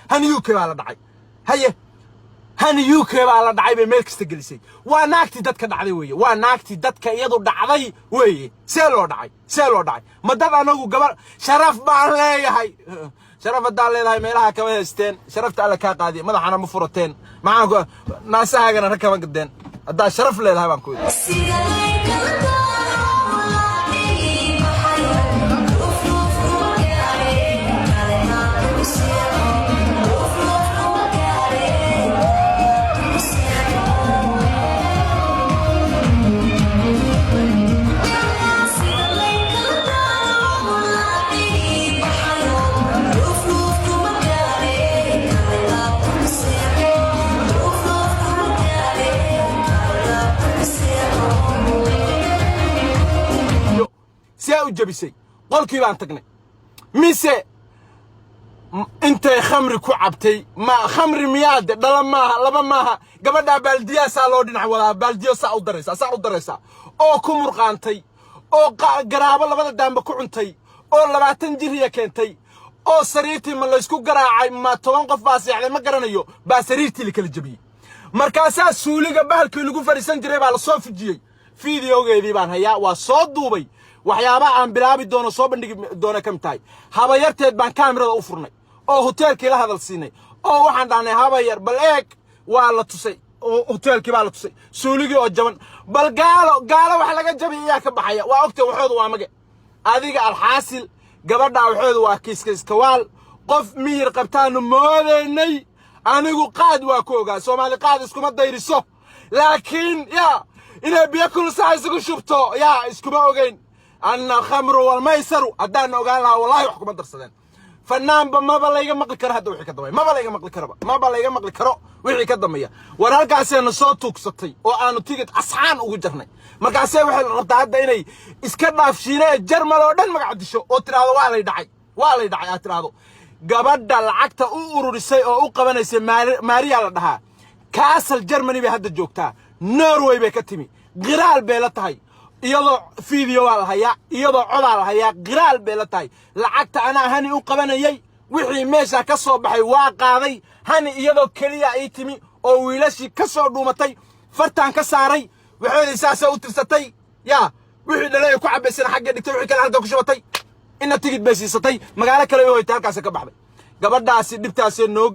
Hani UK baa la dhacay. Haye, Hani UK baa la dhacay bay meel kasta gelisay. Waa naagtii dadka dhacday weeye, waa naagtii dadka iyadu dhacday weeye. See loo dhacay? See loo dhacay? Ma dad anagu gabar sharaf baan leeyahay. Sharaf haddaan leedahay, meelaha kama haysteen. Sharafta Alla kaa qaadiya. Madaxana ma furateen, maxaan naasahaagana rag kama gadeen haddaa sharaf leedahay baan ku idhi. See u jabisay? Qolkii baan tagnay, mise intay khamri ku cabtay? Ma khamri miyaade? Dhala maaha, laba maaha. Gabadhaa baaldiyaasaa loo dhinac wadaa, baaldiyo saa u daraysaa, saa u daraysaa, oo ku murqaantay, oo garaabo labada daamba ku cuntay, oo 20 jiriya keentay, oo sariirtii ma laysku garaacay, ma 10 qof baa seexday, ma garanayo, baa sariirtii la kala jebiyey. Markaasaa suuliga bahalkii lagu fadhiisan jiray baa la soo fujiyey. Fideogeedii baan hayaa, waa soo duubay. Waxyaabaha aan bilaabi doono, soo bandhigi doono ka mid tahay. Habayarteed baan kaamirada u furnay oo hoteelkii la hadal siinay, oo waxaan dhahnay, "Habayar, bal eeg." Waa la tusay oo hoteelkii baa la tusay suuligii oo jaban. Bal gaalo, gaalo wax laga jabi ayaa ka baxaya. Waa ogtay, waxoodu waa mage adiga. Alxaasil, gabadhaa waxoodu waa kiiskaiskawaal. Qof miyir qabtaanu moodaynay. Anigu qaad waa ku ogaa, Soomaali qaad iskuma dayriso, laakiin yaa inay biyo kulsaa isugu shubto yaa iskuma ogeyn. Anna khamru walmaysaru haddaan ogaan lahaa, wallahi wax kuma darsadeen. Fanaanba maba layga maqli karo hadda wixii ka dambeeya, maba layga maqli karoba, maba layga maqli karo wixii ka dambeeya. War halkaasayna soo tuugsatay oo aanu tigid asxaan ugu jarnay. Markaasee waxay rabtaa hadda inay iska dhaafshiine ee Jarmal oo dhan magac disho oo tidhaahdo, "Waa lay dhacay, waa lay dhacay," aad tidhaahdo. Gabadha lacagta u ururisay oo u qabanaysay Maariya la dhahaa. Kassel, Germany bay hadda joogtaa. Norway bay ka timi. Qiraal bay la tahay, iyadoo video waa la hayaa, iyadoo codaa la hayaa. Qiraal bay la tahay, lacagta anaa Hani u qabanayay, wixii meesha ka soo baxay waa qaaday. Hani iyadoo keliya ii timi oo wiilashii ka soo dhuumatay, fartaan ka saaray. Waxoodii saasoo u tirsatay, yaa wixii dhalay ay ku cabaysana xagga dhigtay, wixii kale halka ku shubatay. Ina tigid bay siisatay, magaalo kale u hoytay, halkaasi ka baxday. Gabadhaasi dhibtaasee noo